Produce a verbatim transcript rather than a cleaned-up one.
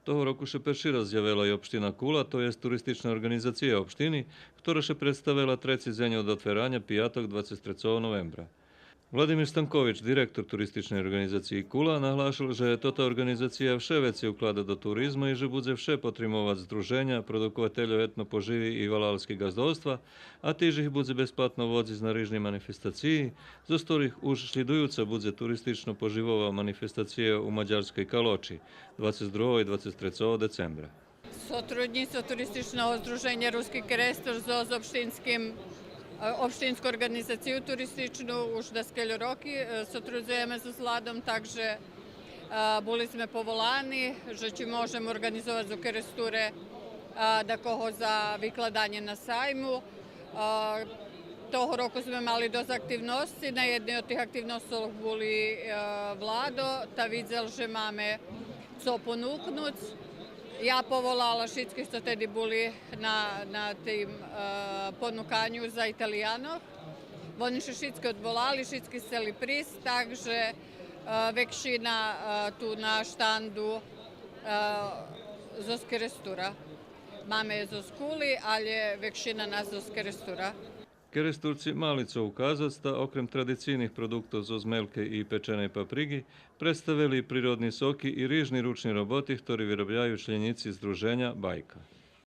Того року ше перши раз зявела и општина Кула, то єст туристична орґанизация општини, котра ше представела треци дзень од отвераня, пияток, двацец трецого новембра. Владимир Станкович, директор Туристичней орґанизациї Кула, наглашел же тота орґанизация вше вецей уклада до туризма и же будзе вше потримовац здруженя, продуковательох етно поживи и валалски ґаздовства, а тиж их будзе безплатно водзиц на рижни манифестациї, зоз хторих уж шлїдуюца будзе туристично поживова манифестация у мадярскей Калочи двацец другого и двацец трецого децембра. Сотруднїцо Туристичного здруженя Руски Керестур зоз, зоз општинским, е, општинску орґанизацию туристичну уж даскельо роки. Е, сотрудзуєме зоз владом, так же, е, були зме поволани же чи можеме орґанизовац у Керестуре, е, дакого за викладанє на сайму. Е, того року зме мали досц активносци. На єдней од тих активносцох були, е, Владо, та видзел же маме цо понукнуц. Я поволала шицких цо теди були на, на тим, е, понуканю за Италиянох. Вони ше шицки одволали, шицки сцели присц, так же, е, векшина, е, ту на штанду, е, зоз Керестура. Маме зоз Кули, алє векшина нас зоз Керестура. Керестурци мали цо указац, та окрем традицийних продуктох зоз мелкей и печеней паприґи, представели и природни соки и рижни ручни роботи, хтори виробяю членїци здруженя Байка.